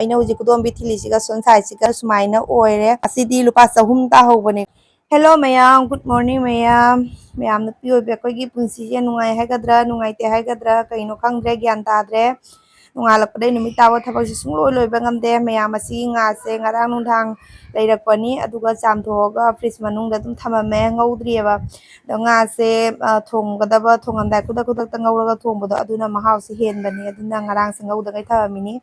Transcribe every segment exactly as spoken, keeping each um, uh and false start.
ꯑꯩꯅ ꯍꯧꯖꯤꯛ ꯈꯨꯗꯣꯝꯕꯤ ꯊꯤꯜꯂꯤꯁꯤꯒ ꯁꯣꯝ ꯁꯥꯏꯖꯁꯤꯒ ꯁꯨꯃꯥꯏꯅ ꯑꯣꯏꯔꯦ꯫ ꯑꯁꯤꯗꯤ ꯂꯨꯄꯥ ꯆꯍꯨꯝ ꯇꯥꯍꯧꯕꯅꯦ꯫ Hello ꯃꯌꯥꯝ, good morning ꯃꯌꯥꯝ꯫ ꯃꯌꯥꯝ ꯅꯨꯄꯤ ꯑꯣꯏꯕ ꯑꯩꯈꯣꯏꯒꯤ ꯄꯨꯟꯁꯤꯁꯦ ꯅꯨꯡꯉꯥꯏ ꯍꯥꯏꯒꯗ꯭ꯔꯥ ꯅꯨꯡꯉꯥꯏꯇꯦ ꯍꯥꯏꯒꯗ꯭ꯔꯥ ꯀꯩꯅꯣ ꯈꯪꯗ꯭ꯔꯦ, ꯒ꯭ꯌꯥꯟ ꯇꯥꯗ꯭ꯔꯦ꯫ ꯅꯣꯡꯉꯥꯜꯂꯛꯄꯗꯩ ꯅꯨꯃꯤꯠ ꯇꯥꯕ ꯊꯕꯛꯁꯦ ꯁꯨꯡꯂꯣꯏ ꯂꯣꯏꯕ ꯉꯝꯗꯦ꯫ ꯃꯌꯥꯝ ꯑꯁꯤ ꯉꯥꯁꯦ ꯉꯔꯥꯡ ꯅꯨꯡꯗꯥꯡ ꯂꯩꯔꯛꯄꯅꯤ, ꯑꯗꯨꯒ ꯆꯥꯝꯊꯣꯛꯑꯒ ꯐ꯭ꯔꯤꯖ ꯃꯅꯨꯡꯗ ꯑꯗꯨꯝ ꯊꯝꯃꯝꯃꯦ, ꯉꯧꯗ꯭ꯔꯤꯑꯕ꯫ ꯑꯗꯣ ꯉꯥꯁꯦ, ꯑ, ꯊꯣꯡꯒꯗꯕ, ꯊꯣꯡꯉꯝꯗꯥꯏ ꯈꯨꯗꯛ ꯈꯨꯗꯛꯇ ꯉꯧꯔꯒ ꯊꯣꯡꯕꯗꯣ ꯑꯗꯨꯅ ꯃꯍꯥꯎꯁꯦ ꯍꯦꯟꯕꯅꯤ꯫ ꯑꯗꯨꯅ ꯉꯔꯥꯡꯁꯦ ꯉꯧꯗꯉꯩ ꯊꯝꯃꯝꯃꯤꯅꯤ꯫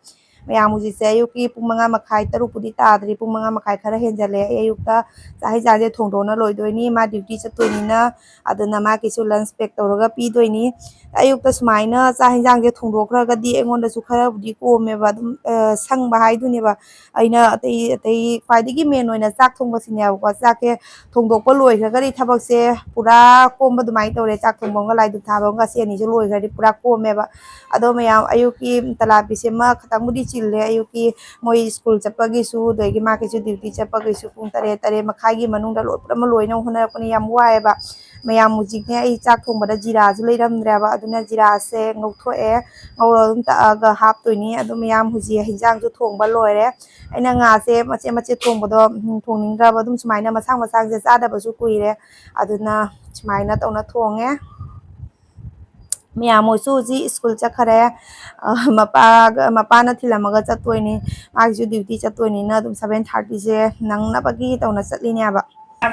ꯃꯌꯥꯝ ꯍꯧꯖꯤꯛꯁꯦ ꯑꯌꯨꯛꯀꯤ ꯄꯨꯡ ꯃꯉꯥ ꯃꯈꯥꯏ, ꯇꯔꯨꯛꯄꯨꯗꯤ ꯇꯥꯗ꯭ꯔꯤ, ꯄꯨꯡ ꯃꯉꯥ ꯃꯈꯥꯏ ꯈꯔ ꯍꯦꯟꯖꯜꯂꯦ꯫ ꯑꯩ ꯑꯌꯨꯛꯇ ꯆꯥꯛ ꯍꯦꯟꯖꯥꯡꯁꯦ ꯊꯣꯡꯗꯣꯛꯅ ꯂꯣꯏꯗꯣꯏꯅꯤ꯫ ꯃꯥ ꯗ꯭ꯌꯨꯇꯤ ꯆꯠꯇꯣꯏꯅꯤꯅ, ꯑꯗꯨꯅ ꯃꯥꯒꯤꯁꯨ ꯂꯟꯁ ꯄꯦꯛ ꯇꯧꯔꯒ ꯄꯤꯗꯣꯏꯅꯤ꯫ ꯑꯌꯨꯛꯇ ꯁꯨꯃꯥꯏꯅ ꯆꯥꯛ ꯍꯦꯟꯖꯥꯡꯁꯦ ꯊꯣꯡꯗꯣꯛꯈ꯭ꯔꯒꯗꯤ ꯑꯩꯉꯣꯟꯗꯁꯨ ꯈꯔꯕꯨꯗꯤ ꯀꯣꯝꯃꯦꯕ, ꯑꯗꯨꯝ, ꯑ, ꯁꯪꯕ ꯍꯥꯏꯗꯨꯅꯦꯕ꯫ ꯑꯩꯅ ꯑꯇꯩ, ꯑꯇꯩ ꯈ꯭ꯋꯥꯏꯗꯒꯤ ꯃꯦꯟ ꯑꯣꯏꯅ ꯆꯥꯛ ꯊꯣꯡꯕꯁꯤꯅꯦꯕꯀꯣ꯫ ꯆꯥꯛꯁꯦ ꯊꯣꯡꯗꯣꯛꯄ ꯂꯣꯏꯈ꯭ꯔꯒꯗꯤ ꯊꯕꯛꯁꯦ ꯄꯨꯔꯥ ꯀꯣꯝꯕ ꯑꯗꯨꯃꯥꯏꯅ ꯇꯧꯔꯦ꯫ ꯆꯥꯛ ꯊꯣꯡꯕ ꯑꯃꯒ ꯂꯥꯏ ꯙꯨꯛ ꯊꯥꯕ ꯑꯃꯒ, ꯑꯁꯤ ꯑꯅꯤꯁꯦ ꯂꯣꯏꯈ꯭ꯔꯗꯤ ꯄꯨꯔꯥ ꯀꯣꯝꯃꯦꯕ꯫ ꯑꯗꯣ ꯃꯌꯥꯝ, ꯑꯌꯨꯛꯀꯤ ꯇꯂꯥꯕꯤꯁꯦ ꯑꯃ ꯈꯇꯪꯕꯨꯗꯤ ꯆꯤꯜꯂꯦ꯫ ꯑꯌꯨꯛꯀꯤ ꯃꯣꯏ ꯁ꯭ꯀꯨꯜ ꯆꯠꯄꯒꯤꯁꯨ, ꯑꯗꯒꯤ ꯃꯥꯒꯤꯁꯨ ꯗ꯭ꯌꯨꯇꯤ ꯆꯠꯄꯒꯤꯁꯨ ꯄꯨꯡ ꯇꯔꯦꯠ, ꯇꯔꯦꯠ ꯃꯈꯥꯏꯒꯤ ꯃꯅꯨꯡꯗ ꯂꯣꯏ, ꯄꯨꯝꯅꯃꯛ ꯂꯣꯏꯅꯕ ꯍꯣꯠꯅꯔꯛꯄꯅꯤ꯫ ꯌꯥꯝ ꯋꯥꯏꯑꯦꯕ꯫ ꯃꯌꯥꯝ ꯍꯧꯖꯤꯛꯅꯦ, ꯑꯩ ꯆꯥꯛ ꯊꯣꯡꯕꯗ ꯖꯤꯔꯥꯁꯨ ꯂꯩꯔꯝꯗ꯭ꯔꯦꯕ, ꯑꯗꯨꯅ ꯖꯤꯔꯥꯁꯦ ꯉꯧꯊꯣꯛꯑꯦ꯫ ꯉꯧꯔꯒ ꯑꯗꯨꯝ ꯇꯛꯑꯒ ꯍꯥꯞꯇꯣꯏꯅꯤ꯫ ꯑꯗꯨ ꯃꯌꯥꯝ ꯍꯧꯖꯤꯛ ꯍꯤꯟꯖꯥꯡꯁꯨ ꯊꯣꯡꯕ ꯂꯣꯏꯔꯦ꯫ ꯑꯩꯅ ꯉꯥꯁꯦ ꯃꯆꯦꯠ ꯃꯆꯦꯠ ꯊꯣꯡꯕꯗꯣ, ꯎꯝ, ꯊꯣꯡꯅꯤꯡꯗ꯭ꯔꯕ, ꯑꯗꯨꯝ ꯁꯨꯃꯥꯏꯅ ꯃꯁꯥꯡ ꯃꯁꯥꯡꯁꯦ ꯆꯥꯗꯕꯁꯨ ꯀꯨꯏꯔꯦ꯫ ꯑꯗꯨꯅ ꯁꯨꯃꯥꯏꯅ ꯇꯧꯅ ꯊꯣꯡꯉꯦ꯫ ꯃꯌꯥꯝ ꯃꯣꯏꯁꯨ ꯍꯧꯖꯤꯛ ꯁ꯭ꯀꯨꯜ ꯆꯠꯈꯔꯦ꯫ ꯑ, ꯃꯄꯥꯒ, ꯃꯄꯥꯅ ꯊꯤꯜꯂꯝꯃꯒ ꯆꯠꯇꯣꯏꯅꯤ꯫ ꯃꯥꯒꯤꯁꯨ ꯗ꯭ꯌꯨꯇꯤ ꯆꯠꯇꯣꯏꯅꯤꯅ ꯑꯗꯨꯝ ꯁꯚꯦꯟ ꯊꯥꯔꯇꯤꯁꯦ ꯅꯪꯅꯕꯒꯤ ꯇꯧꯅ ꯆꯠꯂꯤꯅꯦꯕ꯫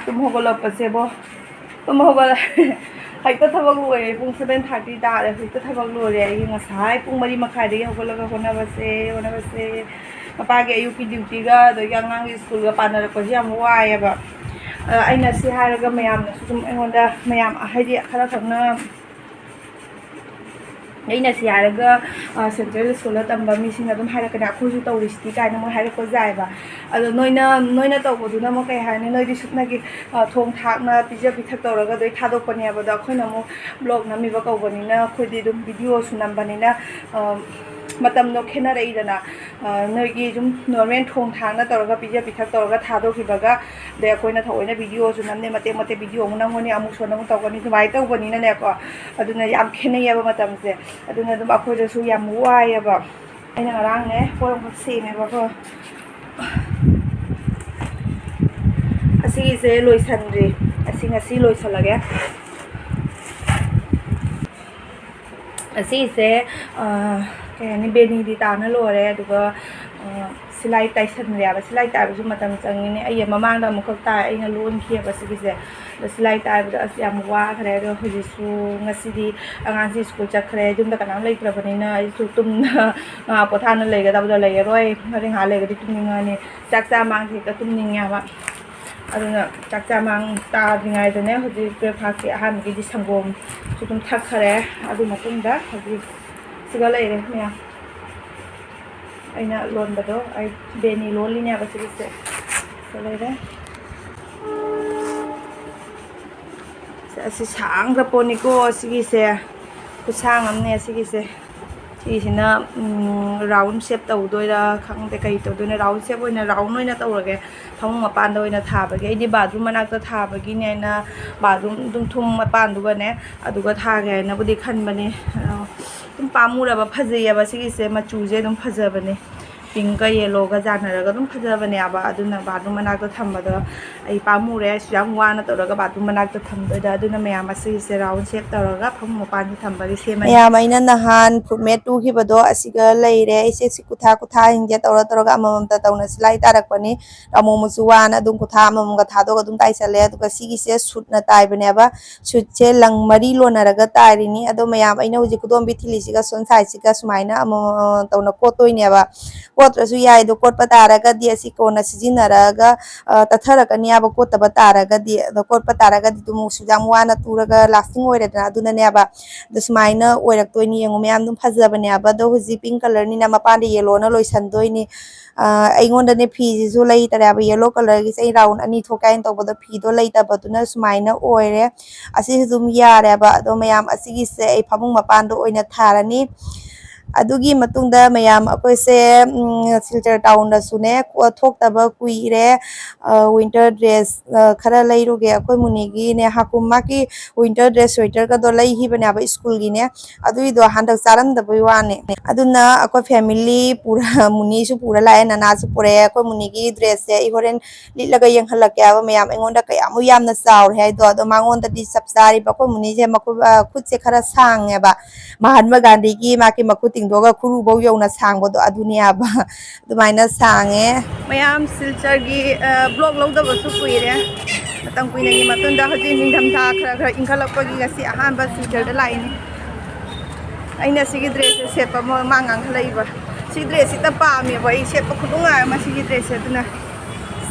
ꯇꯨꯝ ꯍꯧꯒꯠꯂꯛꯄꯁꯦꯕꯣ, ꯇꯨꯝ ꯍꯧꯒꯠꯂ-, ꯍꯦꯛꯇ ꯊꯕꯛ ꯂꯣꯏꯔꯦ꯫ ꯄꯨꯡ ꯁꯚꯦꯟ ꯊꯥꯔꯇꯤ ꯇꯥꯔꯦ, ꯍꯧꯖꯤꯛꯇ ꯊꯕꯛ ꯂꯣꯏꯔꯦ꯫ ꯑꯩꯒꯤ ꯉꯁꯥꯏ ꯄꯨꯡ ꯃꯔꯤ ꯃꯈꯥꯏꯗꯒꯤ ꯍꯧꯒꯠꯂꯒ ꯍꯣꯠꯅꯕꯁꯦ, ꯍꯣꯠꯅꯕꯁꯦ꯫ ꯃꯄꯥꯒꯤ ꯑꯌꯨꯛꯀꯤ ꯗ꯭ꯌꯨꯇꯤꯒ ꯑꯗꯒꯤ ꯑꯉꯥꯡꯒꯤ ꯁ꯭ꯀꯨꯜꯒ ꯄꯥꯅꯔꯛꯄꯁꯦ ꯌꯥꯝ ꯋꯥꯏꯑꯦꯕ꯫ ꯑ, ꯑꯩꯅ ꯁꯤ ꯍꯥꯏꯔꯒ ꯃꯌꯥꯝꯅꯁꯨ ꯁꯨꯝ ꯑꯩꯉꯣꯟꯗ, ꯃꯌꯥꯝ ꯍꯥꯏꯗꯤ ꯈꯔ ꯈꯛꯅ ꯑꯩꯅ ꯁꯤ ꯍꯥꯏꯔꯒ, ꯑ, ꯁꯦꯟꯇ꯭ꯔꯦꯜ ꯁ꯭ꯀꯨꯜꯗ ꯇꯝꯕ ꯃꯤꯁꯤꯡꯅ ꯑꯗꯨꯝ ꯍꯥꯏꯔꯛꯀꯅꯤ, "ꯑꯩꯈꯣꯏꯁꯨ ꯇꯧꯔꯤꯁꯤꯗꯤ" ꯀꯥꯏꯅ ꯃꯣꯏ ꯍꯥꯏꯔꯛꯄꯁꯨ ꯌꯥꯏꯑꯕ꯫ ꯑꯗꯣ ꯅꯣꯏꯅ, ꯅꯣꯏꯅ ꯇꯧꯕꯗꯨꯅ ꯑꯃꯨꯛ ꯀꯩ ꯍꯥꯏꯅꯤ, ꯅꯣꯏꯗꯤ ꯁꯨꯞꯅꯒꯤ, ꯑ, ꯊꯣꯡ ꯊꯥꯛꯅ ꯄꯤꯖ ꯄꯤꯊꯛ ꯇꯧꯔꯒ ꯑꯗꯨꯗꯩ ꯊꯥꯗꯣꯛꯄꯅꯦꯕ꯫ ꯑꯗꯣ ꯑꯩꯈꯣꯏꯅ ꯑꯃꯨꯛ ꯕ꯭ꯂꯣꯛ ꯅꯝꯃꯤꯕ ꯀꯧꯕꯅꯤꯅ ꯑꯩꯈꯣꯏꯗꯤ ꯑꯗꯨꯝ ꯚꯤꯗꯤꯑꯣꯁꯨ ꯅꯝꯕꯅꯤꯅ, ꯑ, ꯃꯇꯝꯗꯣ ꯈꯦꯠꯅꯔꯛꯏꯗꯅ꯫ ꯑ, ꯅꯣꯏꯒꯤ ꯑꯗꯨꯝ ꯅꯣꯔꯃꯦꯜ ꯊꯣꯡ ꯊꯥꯛꯅ ꯇꯧꯔꯒ ꯄꯤꯖ ꯄꯤꯊꯛ ꯇꯧꯔꯒ ꯊꯥꯗꯣꯛꯈꯤꯕꯒ, ꯑꯗꯩ ꯑꯩꯈꯣꯏꯅ ꯊꯑꯣꯏꯅ ꯚꯤꯗꯤꯑꯣꯁꯨ ꯅꯝꯅꯦ, ꯃꯇꯦꯛ ꯃꯇꯦꯛ ꯚꯤꯗꯤꯑꯣ ꯑꯃꯨꯛ ꯅꯝꯒꯅꯤ, ꯑꯃꯨꯛ ꯁꯣꯟꯗ ꯑꯃꯨꯛ ꯇꯧꯒꯅꯤ, ꯑꯗꯨꯃꯥꯏꯅ ꯇꯧꯕꯅꯤꯅꯅꯦꯀꯣ꯫ ꯑꯗꯨꯅ ꯌꯥꯝ ꯈꯦꯠꯅꯩꯌꯦꯕ ꯃꯇꯝꯁꯦ꯫ ꯑꯗꯨꯅ ꯑꯗꯨꯝ ꯑꯩꯈꯣꯏꯗꯁꯨ ꯌꯥꯝ ꯋꯥꯏꯑꯦꯕ꯫ ꯑꯩꯅ ꯉꯔꯥꯡꯅꯦ ꯄꯣꯠ ꯑꯃꯈꯛ ꯁꯦꯝꯃꯦꯕꯀꯣ꯫ ꯑꯁꯤꯒꯤꯁꯦ ꯂꯣꯏꯁꯟꯗ꯭ꯔꯤ꯫ ꯑꯁꯤ ꯉꯁꯤ ꯂꯣꯏꯁꯜꯂꯒꯦ꯫ ꯑꯁꯤꯁꯦ, ꯑ, ꯀꯩ ꯍꯥꯏꯅꯤ, ꯕꯦꯅꯤꯗꯤ ꯇꯥꯅ ꯂꯣꯏꯔꯦ꯫ ꯑꯗꯨꯒ, ꯑ, ꯁꯤꯂꯥꯏ ꯇꯥꯏꯁꯟꯗ꯭ꯔꯦꯕ꯫ ꯁꯤꯂꯥꯏ ꯇꯥꯏꯕꯁꯨ ꯃꯇꯝ ꯆꯪꯉꯤꯅꯦ꯫ ꯑꯩ ꯃꯃꯥꯡꯗ ꯑꯃꯨꯛꯈꯛ ꯇꯥꯏ, ꯑꯩꯅ ꯂꯣꯟꯈꯤꯑꯕ ꯁꯤꯒꯤꯁꯦ꯫ ꯑꯗꯣ ꯁꯤꯂꯥꯏ ꯇꯥꯏꯕꯗꯣ ꯑꯁ ꯌꯥꯝ ꯋꯥꯈ꯭ꯔꯦ꯫ ꯑꯗꯣ ꯍꯧꯖꯤꯛꯁꯨ ꯉꯁꯤꯗꯤ ꯑꯉꯥꯡꯁꯤ ꯁ꯭ꯀꯨꯜ ꯆꯠꯈ꯭ꯔꯦ꯫ ꯌꯨꯝꯗ ꯀꯅꯥꯝ ꯂꯩꯇ꯭ꯔꯕꯅꯤꯅ ꯑꯩꯁꯨ ꯇꯨꯝꯅ ꯉꯥꯏꯍꯥꯛ ꯄꯣꯊꯥꯅ ꯂꯩꯒꯗꯕꯗꯣ ꯂꯩꯔꯔꯣꯏ꯫ ꯍꯣꯔꯦꯟ ꯉꯥꯏꯍꯥꯛ ꯂꯩꯔꯒꯗꯤ ꯇꯨꯝꯅꯤꯡꯉꯛꯑꯅꯤ꯫ ꯆꯥꯛ ꯆꯥ ꯃꯥꯡꯁꯦ ꯍꯦꯛꯇ ꯇꯨꯝꯅꯤꯡꯉꯦ ꯍꯥꯏꯕ꯫ ꯑꯗꯨꯅ ꯆꯥꯛ ꯆꯥ ꯃꯥꯡ ꯇꯥꯗ꯭ꯔꯤꯉꯩꯗꯅꯦ ꯍꯧꯖꯤꯛ breakfastꯀꯤ ꯑꯍꯥꯟꯕꯒꯤꯗꯤ ꯁꯪꯒꯣꯝꯁꯨ ꯑꯗꯨꯝ ꯊꯛꯈꯔꯦ꯫ ꯑꯗꯨ ꯃꯇꯨꯡꯗ ꯍꯧꯖꯤꯛ ꯁꯤꯒ ꯂꯩꯔꯦ ꯃꯌꯥꯝ꯫ ꯑꯩꯅ ꯂꯣꯟꯕꯗꯣ, ꯑꯩ ꯕꯦꯅꯤ ꯂꯣꯜꯂꯤꯅꯦꯕ ꯁꯤꯒꯤꯁꯦ꯫ ꯁꯤꯒ ꯂꯩꯔꯦ꯫ ꯑꯁꯤ ꯁꯥꯡꯈ꯭ꯔ ꯄꯣꯠꯅꯤꯀꯣ ꯁꯤꯒꯤꯁꯦ꯫ ꯈꯨꯠꯁꯥꯡ ꯑꯃꯅꯦ ꯁꯤꯒꯤꯁꯦ꯫ ꯁꯤꯁꯤꯅ, ꯎꯝ, round shape ꯇꯧꯗꯣꯏꯔꯥ ꯈꯪꯗꯦ, ꯀꯩ ꯇꯧꯗꯣꯏꯅꯣ꯫ Round shape ꯑꯣꯏꯅ, round ꯑꯣꯏꯅ ꯇꯧꯔꯒꯦ꯫ ꯐꯃꯨꯡ ꯃꯄꯥꯟꯗ ꯑꯣꯏꯅ ꯊꯥꯕꯒꯤ꯫ ꯑꯩꯗꯤ bathroom ꯃꯅꯥꯛꯇ ꯊꯥꯕꯒꯤꯅꯦꯅ bathroom ꯑꯗꯨꯝ ꯊꯣꯡ ꯃꯄꯥꯟꯗꯨꯒꯅꯦ ꯑꯗꯨꯒ ꯊꯥꯒꯦ ꯍꯥꯏꯅꯕꯨꯗꯤ ꯈꯟꯕꯅꯦ꯫ ꯑꯗꯣ ꯑꯗꯨꯝ ꯄꯥꯝꯃꯨꯔꯕ, ꯐꯖꯩꯌꯦꯕ ꯁꯤꯒꯤꯁꯦ, ꯃꯆꯨꯁꯦ ꯑꯗꯨꯝ ꯐꯖꯕꯅꯦ꯫ Pinkꯀ yellowꯒ ꯆꯥꯟꯅꯔꯒ ꯑꯗꯨꯝ ꯐꯖꯕꯅꯦꯕ꯫ ꯑꯗꯨꯅ bathroom ꯃꯅꯥꯛꯇ ꯊꯝꯕꯗꯣ ꯑꯩ ꯄꯥꯝꯃꯨꯔꯦ꯫ ꯑꯁꯨꯛ ꯌꯥꯝ ꯋꯥꯅ ꯇꯧꯔꯒ bathroom ꯃꯅꯥꯛꯇ ꯊꯝꯗꯣꯏꯗ꯫ ꯑꯗꯨꯅ ꯃꯌꯥꯝ ꯑꯁꯤꯒꯤꯁꯦ round shape ꯇꯧꯔꯒ ꯐꯃꯨꯡ ꯃꯄꯥꯟꯗ ꯊꯝꯕꯒꯤ ꯁꯦꯝꯃꯅꯤ꯫ ꯃꯌꯥꯝ, ꯑꯩꯅ ꯅꯍꯥꯟ Food Made ꯇꯨꯈꯤꯕꯗꯣ ꯑꯁꯤꯒ ꯂꯩꯔꯦ꯫ ꯑꯩꯁꯦ ꯁꯤ ꯀꯨꯊꯥ ꯀꯨꯊꯥꯁꯤꯡꯁꯦ ꯇꯧꯔ ꯇꯧꯔꯒ ꯑꯃꯃꯝꯇ ꯇꯧꯅ ꯁꯤꯂꯥꯏ ꯇꯥꯔꯛꯄꯅꯤ꯫ ꯑꯃꯨꯛ ꯑꯃꯨꯛꯁꯨ ꯋꯥꯅ ꯑꯗꯨꯝ ꯀꯨꯊꯥ ꯑꯃꯃꯝꯒ ꯊꯥꯗꯣꯛꯑꯒ ꯑꯗꯨꯝ ꯇꯥꯏꯁꯜꯂꯦ꯫ ꯑꯗꯨꯒ ꯁꯤꯒꯤꯁꯦ ꯁꯨꯠꯅ ꯇꯥꯏꯕꯅꯦꯕ꯫ ꯁꯨꯠꯁꯦ ꯂꯪ ꯃꯔꯤ ꯂꯣꯟꯅꯔꯒ ꯇꯥꯏꯔꯤꯅꯤ꯫ ꯑꯗꯣ ꯃꯌꯥꯝ, ꯑꯩꯅ ꯍꯧꯖꯤꯛ ꯈꯨꯗꯣꯝꯕꯤ ꯊꯤꯜꯂꯤꯁꯤꯒ ꯁꯣꯝ sideꯁꯤꯒ ꯁꯨꯃꯥꯏꯅ ꯑꯃꯃꯝ ꯇꯧꯅ ꯀꯣꯠꯇꯣꯏꯅꯦꯕ꯫ ꯀꯣꯠꯇ꯭ꯔꯁꯨ ꯌꯥꯏ, ꯑꯗꯣ ꯀꯣꯠꯄ ꯇꯥꯔꯒꯗꯤ ꯑꯁꯤ ꯀꯣꯟꯅ ꯁꯤꯖꯤꯟꯅꯔꯒ, ꯑ, ꯇꯠꯊꯔꯛꯀꯅꯤ ꯍꯥꯏꯕ, ꯀꯣꯠꯇꯕ ꯇꯥꯔꯒꯗꯤ꯫ ꯑꯗꯣ ꯀꯣꯠꯄ ꯇꯥꯔꯒꯗꯤ ꯑꯗꯨꯝ ꯃꯨꯁꯨ ꯌꯥꯝ ꯋꯥꯅ ꯇꯨꯔꯒ lasting ꯑꯣꯏꯔꯦꯗꯅ, ꯑꯗꯨꯅꯅꯦꯕ꯫ ꯑꯗꯣ ꯁꯨꯃꯥꯏꯅ ꯑꯣꯏꯔꯛꯇꯣꯏꯅꯤ꯫ ꯌꯦꯡꯉꯨ ꯃꯌꯥꯝ, ꯑꯗꯨꯝ ꯐꯖꯕꯅꯦꯕ꯫ ꯑꯗꯣ ꯍꯧꯖꯤꯛ pink colourꯅꯤꯅ ꯃꯄꯥꯟꯗ yellowꯅ ꯂꯣꯏꯁꯟꯗꯣꯏꯅꯤ꯫ ꯑ, ꯑꯩꯉꯣꯟꯗꯅꯦ ꯐꯤꯁꯤꯁꯨ ꯂꯩꯇꯔꯦꯕ, yellow colourꯒꯤꯁꯦ꯫ ꯑꯩ round ꯑꯅꯤ ꯊꯣꯛꯀꯦ ꯍꯥꯏꯅ ꯇꯧꯕꯗꯣ ꯐꯤꯗꯣ ꯂꯩꯇꯕꯗꯨꯅ ꯁꯨꯃꯥꯏꯅ ꯑꯣꯏꯔꯦ꯫ ꯑꯁꯤꯁꯨ ꯑꯗꯨꯝ ꯌꯥꯔꯦꯕ꯫ ꯑꯗꯣ ꯃꯌꯥꯝ, ꯑꯁꯤꯒꯤꯁꯦ ꯑꯩ ꯐꯃꯨꯡ ꯃꯄꯥꯟꯗ ꯑꯣꯏꯅ ꯊꯥꯔꯅꯤ꯫ ꯑꯗꯨꯒꯤ ꯃꯇꯨꯡꯗ ꯃꯌꯥꯝ ꯑꯩꯈꯣꯏꯁꯦ, ꯎꯝ, ꯁꯤꯜꯆꯔ ꯇꯥꯎꯟꯗꯁꯨꯅꯦ, ꯀꯣ-, ꯊꯣꯛꯇꯕ ꯀꯨꯏꯔꯦ꯫ ꯑ, ꯋꯤꯟꯇꯔ ꯗ꯭ꯔꯦꯁ, ꯑ, ꯈꯔ ꯂꯩꯔꯨꯒꯦ꯫ ꯑꯩꯈꯣꯏ ꯃꯨꯅꯤꯒꯤꯅꯦ, ꯍꯥꯀꯨꯝ ꯃꯥꯒꯤ ꯋꯤꯟꯇꯔ ꯗ꯭ꯔꯦꯁ, ꯁ꯭ꯋꯦꯇꯔꯒꯗꯣ ꯂꯩꯈꯤꯕꯅꯦꯕ ꯁ꯭ꯀꯨꯜꯒꯤꯅꯦ꯫ ꯑꯗꯨꯏꯗꯣ ꯍꯟꯗꯛ ꯆꯥꯔꯝꯗꯕꯩ ꯋꯥꯅꯦ꯫ ꯑꯗꯨꯅ ꯑꯩꯈꯣꯏ ꯐꯦꯃꯤꯂꯤ ꯄꯨꯔꯥ, ꯃꯨꯅꯤꯁꯨ ꯄꯨꯔ ꯂꯥꯛꯑꯦ, ꯅꯅꯥꯁꯨ ꯄꯨꯔꯛꯑꯦ꯫ ꯑꯩꯈꯣꯏ ꯃꯨꯅꯤꯒꯤ ꯗ꯭ꯔꯦꯁꯁꯦ ꯑꯩ ꯍꯣꯔꯦꯟ ꯂꯤꯠꯂꯒ ꯌꯦꯡꯍꯜꯂꯛꯀꯦ ꯍꯥꯏꯕ ꯃꯌꯥꯝ꯫ ꯑꯩꯉꯣꯟꯗ ꯀꯌꯥꯃꯨꯛ ꯌꯥꯝꯅ ꯆꯥꯎꯔꯦ ꯍꯥꯏꯗꯣ꯫ ꯑꯗꯣ ꯃꯉꯣꯟꯗꯗꯤ ꯆꯞ ꯆꯥꯔꯤꯕ꯫ ꯑꯩꯈꯣꯏ ꯃꯨꯅꯤꯁꯦ ꯃꯈꯨꯠ, ꯑ, ꯈꯨꯠꯁꯦ ꯈꯔ ꯁꯥꯡꯉꯦꯕ꯫ ꯃꯍꯥꯠꯃ ꯒꯥꯟꯙꯤꯒꯤ ꯃꯥꯒꯤ ꯃꯈꯨꯠ ꯇꯤꯡꯊꯣꯛꯑꯒ ꯈꯨꯔꯨꯐꯧ ꯌꯧꯅ ꯁꯥꯡꯕꯗꯣ ꯑꯗꯨꯅꯦꯕ꯫ ꯑꯗꯨꯃꯥꯏꯅ ꯁꯥꯡꯉꯦ꯫ ꯃꯌꯥꯝ ꯁꯤꯜꯆꯔꯒꯤ, ꯑ, ꯕ꯭ꯂꯣꯛ ꯂꯧꯗꯕꯁꯨ ꯀꯨꯏꯔꯦ꯫ ꯃꯇꯝ ꯀꯨꯏꯅꯒꯤ ꯃꯇꯨꯡꯗ ꯍꯧꯖꯤꯛ ꯅꯤꯡꯊꯝꯊꯥ ꯈꯔ ꯈꯔ ꯏꯪꯈꯠꯂꯛꯄꯒꯤ ꯉꯁꯤ ꯑꯍꯥꯟꯕ ꯁꯤꯜꯆꯔꯗ ꯂꯥꯛꯏꯅꯦ꯫ ꯑꯩꯅ ꯁꯤꯒꯤ ꯗ꯭ꯔꯦꯁꯁꯦ ꯁꯦꯠꯄ ꯃ-, ꯃꯥ ꯉꯥꯡꯈꯠꯂꯛꯏꯕ꯫ ꯁꯤ ꯗ꯭ꯔꯦꯁꯁꯤꯇ ꯄꯥꯝꯃꯦꯕ ꯑꯩ ꯁꯦꯠꯄ ꯈꯨꯅꯨꯡꯉꯥꯏ ꯑꯃ ꯁꯤꯒꯤ ꯗ꯭ꯔꯦꯁꯁꯦ꯫ ꯑꯗꯨꯅ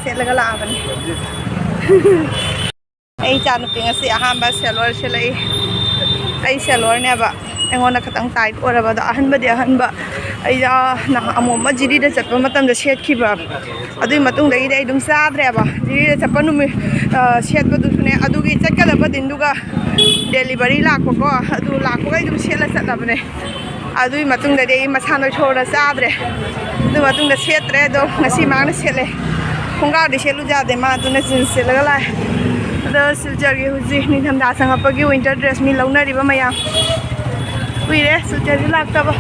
ꯁꯦꯠꯂꯒ ꯂꯥꯛꯑꯕꯅꯤ꯫ ꯑꯩ ꯏꯆꯥꯅꯨꯄꯤ ꯉꯁꯤ ꯑꯍꯥꯟꯕ ꯁꯦꯂꯣꯔ ꯁꯦꯠꯂꯛꯏ꯫ ꯑꯩ ꯁꯦꯂꯣꯔꯅꯦꯕ꯫ ꯑꯩꯉꯣꯟꯗ ꯈꯤꯇꯪ ꯇꯥꯏꯠ ꯑꯣꯏꯔꯕꯗꯣ, ꯑꯍꯟꯕꯗꯤ ꯑꯍꯟꯕ꯫ ꯑꯩ, ꯑꯥ, ꯅꯍꯥꯟ ꯑꯃꯨꯛ ꯑꯃ ꯖꯤꯔꯤꯗ ꯆꯠꯄ ꯃꯇꯝꯗ ꯁꯦꯠꯈꯤꯕ꯫ ꯑꯗꯨꯒꯤ ꯃꯇꯨꯡꯗꯒꯤꯗꯤ ꯑꯩ ꯑꯗꯨꯝ ꯆꯥꯗ꯭ꯔꯦꯕ꯫ ꯖꯤꯔꯤꯗ ꯆꯠꯄ ꯅꯨꯃꯤꯠ, ꯑ, ꯁꯦꯠꯄꯗꯨꯁꯨꯅꯦ, ꯑꯗꯨꯒꯤ ꯆꯠꯀꯗꯕ ꯗꯤꯟꯗꯨꯒ ꯗꯦꯂꯤꯚꯔꯤ ꯂꯥꯛꯄꯀꯣ, ꯑꯗꯨ ꯂꯥꯛꯄꯒ ꯑꯩ ꯑꯗꯨꯝ ꯁꯦꯠꯂ ꯆꯠꯂꯕꯅꯦ꯫ ꯑꯗꯨꯒꯤ ꯃꯇꯨꯡꯗꯗꯤ ꯑꯩ ꯃꯁꯥ ꯅꯣꯏꯊꯣꯛꯑꯅ ꯆꯥꯗ꯭ꯔꯦ꯫ ꯑꯗꯨ ꯃꯇꯨꯡꯗ ꯁꯦꯠꯇ꯭ꯔꯦ꯫ ꯑꯗꯣ ꯉꯁꯤ ꯃꯥꯅ ꯁꯦꯠꯂꯦ꯫ ꯈꯣꯡꯒ꯭ꯔꯥꯎꯗꯤ ꯁꯦꯠꯂꯨ ꯌꯥꯗꯦ ꯃꯥ, ꯑꯗꯨꯅ ꯖꯤꯟꯁ ꯁꯦꯠꯂꯒ ꯂꯥꯛꯑꯦ꯫ ꯑꯗꯣ ꯁꯤꯜꯆꯔꯒꯤ ꯍꯧꯖꯤꯛ ꯅꯤꯡꯊꯝꯊꯥ ꯆꯪꯉꯛꯄꯒꯤ ꯋꯤꯟꯇꯔ ꯗ꯭ꯔꯦꯁ ꯃꯤ ꯂꯧꯅꯔꯤꯕ ꯃꯌꯥꯝ꯫ ꯀꯨꯏꯔꯦ ꯁꯤꯜꯆꯔꯁꯤ ꯂꯥꯛꯇꯕ꯫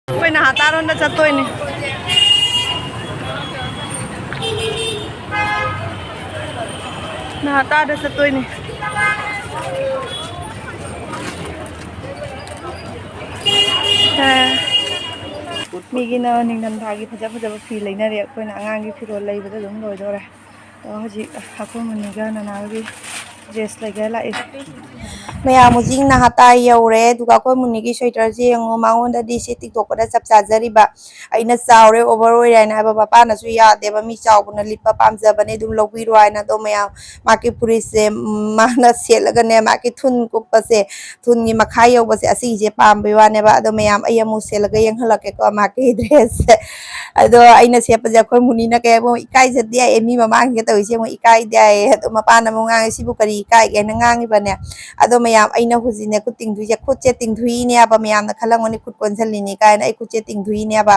ꯑꯩꯈꯣꯏ ꯅꯍꯥ ꯇꯥꯔꯣꯟꯗ ꯆꯠꯇꯣꯏꯅꯦ꯫ ꯅꯍꯥ ꯇꯥꯗ ꯆꯠꯇꯣꯏꯅꯦ꯫ ꯑ, ꯃꯤꯒꯤꯅ ꯅꯤꯡꯊꯝꯊꯥꯒꯤ ꯐꯖ ꯐꯖꯕ ꯐꯤ ꯂꯩꯅꯔꯦ, ꯑꯩꯈꯣꯏꯅ ꯑꯉꯥꯡꯒꯤ ꯐꯤꯔꯣꯜ ꯂꯩꯕꯗ ꯑꯗꯨꯝ ꯂꯣꯏꯗꯧꯔꯦ꯫ ꯑꯗꯣ ꯍꯧꯖꯤꯛ ꯑꯩꯈꯣꯏ ꯃꯨꯅꯤꯒ ꯅꯅꯥꯒꯤ ꯗ꯭ꯔꯦꯁ ꯂꯩꯒꯦ ꯂꯥꯛꯏ꯫ ꯃꯌꯥꯝ ꯍꯧꯖꯤꯛ ꯅꯍꯥꯇꯥ ꯌꯧꯔꯦ, ꯑꯗꯨꯒ ꯑꯩꯈꯣꯏ ꯃꯨꯅꯤꯒꯤ ꯁ꯭ꯋꯦꯇꯔꯁꯦ ꯌꯦꯡꯉꯣ, ꯃꯉꯣꯟꯗꯗꯤ ꯁꯤ ꯇꯤꯛꯇꯣꯛꯄꯗ ꯆꯞ ꯆꯥꯖꯔꯤꯕ꯫ ꯑꯩꯅ ꯆꯥꯎꯔꯦ, ꯑꯣꯚꯔ ꯑꯣꯏꯔꯦ ꯍꯥꯏꯅ ꯍꯥꯏꯕ, ꯃꯄꯥꯅꯁꯨ ꯌꯥꯗꯦꯕ, ꯃꯤ ꯆꯥꯎꯕꯅ ꯂꯤꯠꯄ ꯄꯥꯝꯖꯕꯅꯦ, ꯑꯗꯨꯝ ꯂꯧꯕꯤꯔꯣ ꯍꯥꯏꯅ꯫ ꯑꯗꯣ ꯃꯌꯥꯝ ꯃꯥꯒꯤ ꯐꯨꯔꯤꯠꯁꯦ, ꯎꯝ, ꯃꯥꯅ ꯁꯦꯠꯂꯒꯅꯦ, ꯃꯥꯒꯤ ꯊꯨꯟ ꯀꯨꯞꯄꯁꯦ, ꯊꯨꯟꯒꯤ ꯃꯈꯥ ꯌꯧꯕꯁꯦ, ꯑꯁꯤꯒꯤꯁꯦ ꯄꯥꯝꯕꯩ ꯋꯥꯅꯦꯕ꯫ ꯑꯗꯣ ꯃꯌꯥꯝ ꯑꯩ ꯑꯃꯨꯛ ꯁꯦꯠꯂꯒ ꯌꯦꯡꯍꯜꯂꯛꯀꯦꯀꯣ, ꯃꯥꯒꯤ ꯗ꯭ꯔꯦꯁꯁꯦ꯫ ꯑꯗꯣ ꯑꯩꯅ ꯁꯦꯠꯄꯁꯦ ꯑꯩꯈꯣꯏ ꯃꯨꯅꯤꯅ ꯀꯩ ꯍꯥꯏꯕ, "ꯏꯀꯥꯏꯖꯗꯦ, ꯑꯦ, ꯃꯤ ꯃꯃꯥꯡꯁꯤꯗ ꯇꯧꯔꯤꯁꯦ ꯑꯃꯨꯛ ꯏꯀꯥꯏꯗꯦ" ꯍꯥꯏꯌꯦ꯫ ꯑꯗꯣ ꯃꯄꯥꯅ ꯑꯃꯨꯛ ꯉꯥꯡꯉꯦ, "ꯁꯤꯕꯨ ꯀꯔꯤ ꯏꯀꯥꯏꯒꯦ?" ꯍꯥꯏꯅ ꯉꯥꯡꯉꯤꯕꯅꯦ꯫ ꯑꯗꯣ ꯃꯌꯥꯝ, ꯑꯩꯅ ꯍꯧꯖꯤꯛꯅꯦ ꯈꯨꯠ ꯇꯤꯡꯊꯣꯛꯏꯁꯦ, ꯈꯨꯠꯁꯦ ꯇꯤꯡꯊꯣꯛꯏꯅꯦꯕ, ꯃꯌꯥꯝꯅ ꯈꯜꯂꯝꯒꯅꯤ ꯈꯨꯠ ꯀꯣꯟꯁꯤꯜꯂꯤꯅꯤ ꯀꯥꯏꯅ꯫ ꯑꯩ ꯈꯨꯠꯁꯦ ꯇꯤꯡꯊꯣꯛꯏꯅꯦꯕ,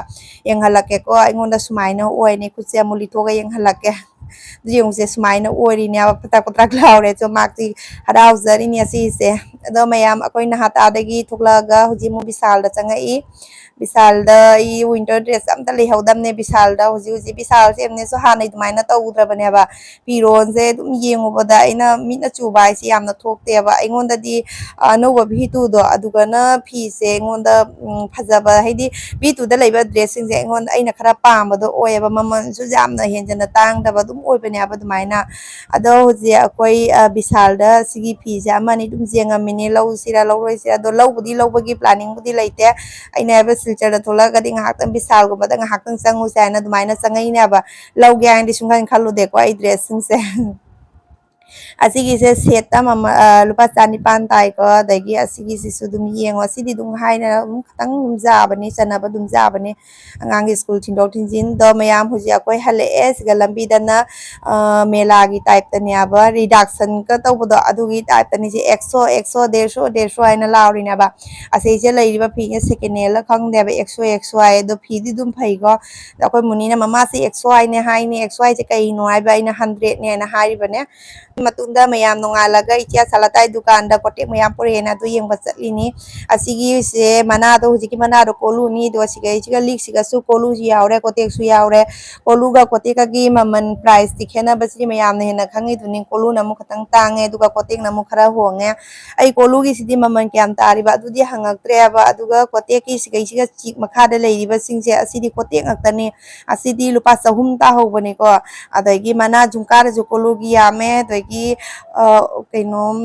ꯌꯦꯡꯍꯜꯂꯛꯀꯦꯀꯣ꯫ ꯑꯩꯉꯣꯟꯗ ꯁꯨꯃꯥꯏꯅ ꯑꯣꯏꯅꯦ, ꯈꯨꯠꯁꯦ ꯑꯃꯨꯛ ꯂꯤꯊꯣꯛꯑꯒ ꯌꯦꯡꯍꯜꯂꯛꯀꯦ꯫ ꯑꯗꯨ ꯌꯦꯡꯉꯨꯁꯦ, ꯁꯨꯃꯥꯏꯅ ꯑꯣꯏꯔꯤꯅꯦꯕ, ꯄꯇ꯭ꯔꯛ ꯄꯇ꯭ꯔꯛ ꯂꯥꯎꯔꯦ꯫ ꯑꯗꯣ ꯃꯥꯛꯇꯤ ꯍꯔꯥꯎꯖꯔꯤꯅꯤ ꯑꯁꯤꯁꯦ꯫ ꯑꯗꯣ ꯃꯌꯥꯝ, ꯑꯩꯈꯣꯏ ꯅꯍꯥꯇꯥꯗꯒꯤ ꯊꯣꯛꯂꯛꯑꯒ ꯍꯧꯖꯤꯛ ꯑꯃꯨꯛ ꯕꯤꯁꯥꯜꯗ ꯆꯪꯉꯛꯏ꯫ ꯕꯤꯁꯥꯜꯗ ꯑꯩ winter dress ꯑꯝꯇ ꯂꯩꯍꯧꯗꯕꯅꯦ ꯕꯤꯁꯥꯜꯗ꯫ ꯍꯧꯖꯤꯛ ꯍꯧꯖꯤꯛ ꯕꯤꯁꯥꯜꯁꯦ ꯑꯦꯝꯅꯦꯁꯨ ꯍꯥꯟꯅꯩ ꯑꯗꯨꯃꯥꯏꯅ ꯇꯧꯗ꯭ꯔꯕꯅꯦꯕ꯫ ꯐꯤꯔꯣꯟꯁꯦ ꯑꯗꯨꯝ ꯌꯦꯡꯉꯨꯕꯗ ꯑꯩꯅ ꯃꯤꯠꯅ ꯆꯨꯕ ꯍꯥꯏꯁꯦ ꯌꯥꯝꯅ ꯊꯣꯛꯇꯦꯕ꯫ ꯑꯩꯉꯣꯟꯗꯗꯤ, ꯑ, ꯑꯅꯧꯕ ꯚꯤꯇꯨꯗꯣ ꯑꯗꯨꯒꯅ ꯐꯤꯁꯦ ꯑꯩꯉꯣꯟꯗ, ꯎꯝ, ꯐꯖꯕ, ꯍꯥꯏꯗꯤ ꯚꯤꯇꯨꯗ ꯂꯩꯕ dressꯁꯤꯡꯁꯦ ꯑꯩꯉꯣꯟꯗ, ꯑꯩꯅ ꯈꯔ ꯄꯥꯝꯕꯗꯣ ꯑꯣꯏꯌꯦꯕ꯫ ꯃꯃꯜꯁꯨ ꯌꯥꯝꯅ ꯍꯦꯟꯖꯟꯅ ꯇꯥꯡꯗꯕ ꯑꯗꯨꯝ ꯑꯣꯏꯕꯅꯦꯕ ꯑꯗꯨꯃꯥꯏꯅ꯫ ꯑꯗꯣ ꯍꯧꯖꯤꯛ ꯑꯩꯈꯣꯏ, ꯑ, ꯕꯤꯁꯥꯜꯗ ꯁꯤꯒꯤ ꯐꯤꯁꯦ ꯑꯃ ꯑꯅꯤ ꯑꯗꯨꯝ ꯌꯦꯡꯉꯝꯃꯤꯅꯦ, ꯂꯧꯁꯤꯔꯥ ꯂꯧꯔꯣꯏꯁꯤꯔꯥ꯫ ꯑꯗꯣ ꯂꯧꯕꯨꯗꯤ ꯂꯧꯕꯒꯤ planningꯕꯨꯗꯤ ꯂꯩꯇꯦ꯫ ꯑꯩꯅ ꯍꯥꯏꯕ ꯁꯤꯜꯆꯔꯗ ꯊꯣꯛꯂꯛꯑꯒꯗꯤ ꯉꯥꯏꯍꯥꯛꯇꯪ ꯕꯤꯁꯥꯜꯒꯨꯝꯕꯗ ꯉꯥꯏꯍꯥꯛꯇꯪ ꯆꯪꯉꯨꯁꯦ ꯍꯥꯏꯅ ꯑꯗꯨꯃꯥꯏꯅ ꯆꯪꯉꯛꯏꯅꯦꯕ꯫ ꯂꯧꯒꯦ ꯍꯥꯏꯅꯗꯤ ꯁꯨꯡꯈꯟ ꯈꯜꯂꯨꯗꯦꯀꯣ ꯑꯩ dressꯁꯤꯡꯁꯦ꯫ ꯑꯁꯤꯒꯤꯁꯦ set ꯑꯃ, ꯑ, ꯂꯨꯄꯥ ꯆꯅꯤꯄꯥꯟ ꯇꯥꯏꯀꯣ꯫ ꯑꯗꯒꯤ ꯑꯁꯤꯒꯤꯁꯤꯁꯨ ꯑꯗꯨꯝ ꯌꯦꯡꯉꯣ꯫ ꯑꯁꯤꯗꯤ ꯑꯗꯨꯝ ꯍꯥꯏꯅ ꯑꯗꯨꯝ ꯈꯤꯇꯪ ꯑꯗꯨꯝ ꯌꯥꯕꯅꯤ, ꯆꯟꯅꯕ ꯑꯗꯨꯝ ꯌꯥꯕꯅꯤ꯫ ꯑꯉꯥꯡꯒꯤ school ꯊꯤꯟꯗꯣꯛ ꯊꯤꯟꯖꯤꯟ꯫ ꯑꯗꯣ ꯃꯌꯥꯝ, ꯍꯧꯖꯤꯛ ꯑꯩꯈꯣꯏ ꯍꯜꯂꯛꯑꯦ꯫ ꯁꯤꯒ ꯂꯝꯕꯤꯗꯅ, ꯑ, ꯃꯦꯂꯥꯒꯤ typeꯇꯅꯦꯕ, reductionꯒ ꯇꯧꯕꯗꯣ, ꯑꯗꯨꯒꯤ typeꯇꯅꯤ꯫ ꯁꯤ ꯑꯦꯛꯁꯣ, ꯑꯦꯛꯁꯣ, ꯗꯦꯔꯁꯣ, ꯗꯦꯔꯁꯣ ꯍꯥꯏꯅ ꯂꯥꯎꯔꯤꯅꯦꯕ꯫ ꯑꯁꯤꯁꯦ ꯂꯩꯔꯤꯕ ꯐꯤꯁꯦ second handꯂ ꯈꯪꯗꯦꯕ, ꯑꯦꯛꯁꯣ, ꯑꯦꯛꯁꯣ ꯍꯥꯏ꯫ ꯑꯗꯣ ꯐꯤꯗꯤ ꯑꯗꯨꯝ ꯐꯩꯀꯣ꯫ ꯑꯗ ꯑꯩꯈꯣꯏ ꯃꯨꯅꯤꯅ, "ꯃꯃꯥꯁꯦ ꯑꯦꯛꯁꯣ ꯍꯥꯏꯅꯦ ꯍꯥꯏꯅꯦ, ꯑꯦꯛꯁꯣ ꯍꯥꯏꯁꯦ ꯀꯩꯅꯣ?" ꯍꯥꯏꯕ, ꯑꯩꯅ hundredꯅꯦꯅ ꯍꯥꯏꯔꯤꯕꯅꯦ꯫ ꯃꯇꯨꯡꯗ ꯃꯌꯥꯝ ꯅꯣꯡꯉꯥꯜꯂꯒ ꯏꯆꯦ ꯑꯁꯥꯂꯇꯥꯒꯤ ꯗꯨꯀꯥꯟꯗ ꯀꯣꯇꯦꯛ ꯃꯌꯥꯝ ꯄꯨꯔꯛꯑꯦꯅ ꯑꯗꯨ ꯌꯦꯡꯕ ꯆꯠꯂꯤꯅꯤ꯫ ꯑꯁꯤꯒꯤꯁꯦ ꯃꯅꯥꯗꯣ, ꯍꯧꯖꯤꯛꯀꯤ ꯃꯅꯥꯗꯣ ꯀꯣꯂꯨꯅꯤ꯫ ꯑꯗꯣ ꯁꯤꯒꯩꯁꯤꯒ ꯂꯤꯛꯁꯤꯒꯁꯨ ꯀꯣꯂꯨꯁꯨ ꯌꯥꯎꯔꯦ, ꯀꯣꯇꯦꯛꯁꯨ ꯌꯥꯎꯔꯦ꯫ ꯀꯣꯂꯨꯒ ꯀꯣꯇꯦꯛꯀꯒꯤ ꯃꯃꯜ priceꯇꯤ ꯈꯦꯠꯅꯕꯁꯤꯗꯤ ꯃꯌꯥꯝꯅ ꯍꯦꯟꯅ ꯈꯪꯉꯤꯗꯨꯅꯤ꯫ ꯀꯣꯂꯨꯅ ꯑꯃꯨꯛ ꯈꯤꯇꯪ ꯇꯥꯡꯉꯦ, ꯑꯗꯨꯒ ꯀꯣꯇꯦꯛꯅ ꯑꯃꯨꯛ ꯈꯔ ꯍꯣꯡꯉꯦ꯫ ꯑꯩ ꯀꯣꯂꯨꯒꯤꯁꯤꯗꯤ ꯃꯃꯜ ꯀꯌꯥꯝ ꯇꯥꯔꯤꯕ ꯑꯗꯨꯗꯤ ꯍꯪꯉꯛꯇ꯭ꯔꯦꯕ꯫ ꯑꯗꯨꯒ ꯀꯣꯇꯦꯛꯀꯤ ꯁꯤꯒꯩꯁꯤꯒ ꯆꯤꯛ ꯃꯈꯥꯗ ꯂꯩꯔꯤꯕꯁꯤꯡꯁꯦ, ꯑꯁꯤꯗꯤ ꯀꯣꯇꯦꯛ ꯉꯥꯛꯇꯅꯤ꯫ ꯑꯁꯤꯗꯤ ꯂꯨꯄꯥ ꯆꯍꯨꯝ ꯇꯥꯍꯧꯕꯅꯤꯀꯣ꯫ ꯑꯗꯒꯤ ꯃꯅꯥ ꯖꯨꯝꯀꯥꯗꯁꯨ ꯀꯣꯂꯨꯒꯤ ꯌꯥꯝꯃꯦ, ꯑꯗꯒꯤ ꯑꯗꯒꯤ ꯑ, ꯀꯩꯅꯣꯝ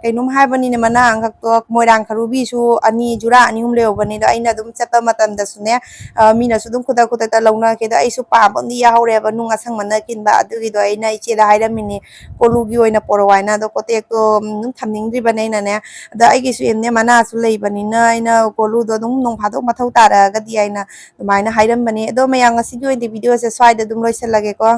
ꯀꯩꯅꯣꯝ ꯍꯥꯏꯕꯅꯤꯅꯦ, ꯃꯅꯥ ꯑꯃꯈꯛꯇꯣ, ꯃꯣꯏꯔꯥꯡ ꯈꯔꯨꯕꯤꯁꯨ ꯑꯅꯤ, ꯖꯨꯔꯥ ꯑꯅꯤ ꯑꯍꯨꯝ ꯂꯩꯍꯧꯕꯅꯦ꯫ ꯑꯗꯣ ꯑꯩꯅ ꯑꯗꯨꯝ ꯆꯠꯄ ꯃꯇꯝꯗꯁꯨꯅꯦ, ꯑ, ꯃꯤꯅꯁꯨ ꯑꯗꯨꯝ ꯈꯨꯗꯛ ꯈꯨꯗꯛꯇ ꯂꯧꯅꯈꯤ꯫ ꯑꯗꯣ ꯑꯩꯁꯨ ꯄꯥꯝꯕ ꯑꯃꯗꯤ ꯌꯥꯍꯧꯔꯦꯕ, ꯅꯨꯡ ꯑꯁꯪꯕꯅ ꯀꯤꯟꯕ꯫ ꯑꯗꯨꯒꯤꯗꯣ ꯑꯩꯅ ꯏꯆꯦꯗ ꯍꯥꯏꯔꯝꯃꯤꯅꯦ, ꯀꯣꯂꯨꯒꯤ ꯑꯣꯏꯅ ꯄꯣꯔꯛꯑꯣ ꯍꯥꯏꯅ꯫ ꯑꯗꯣ ꯀꯣꯇꯦꯛꯇꯣ, ꯎꯝ, ꯑꯗꯨꯝ ꯊꯝꯅꯤꯡꯗ꯭ꯔꯤꯕꯅꯦ ꯑꯩꯅꯅꯦ꯫ ꯑꯗꯣ ꯑꯩꯒꯤꯁꯨ ꯌꯦꯡꯅꯦ, ꯃꯅꯥꯁꯨ ꯂꯩꯕꯅꯤꯅ ꯑꯩꯅ ꯀꯣꯂꯨꯗꯣ ꯑꯗꯨꯝ ꯅꯣꯡ ꯐꯥꯗꯣꯛ ꯃꯊꯧ ꯇꯥꯔꯛꯑꯒꯗꯤ ꯍꯥꯏꯅ ꯑꯗꯨꯃꯥꯏꯅ ꯍꯥꯏꯔꯝꯕꯅꯦ꯫ ꯑꯗꯣ ꯃꯌꯥꯝ, ꯉꯁꯤꯒꯤ ꯑꯣꯏꯅꯗꯤ ꯚꯤꯗꯤꯑꯣꯁꯦ ꯁ꯭ꯋꯥꯏꯗ ꯑꯗꯨꯝ ꯂꯣꯏꯁꯤꯜꯂꯒꯦꯀꯣ꯫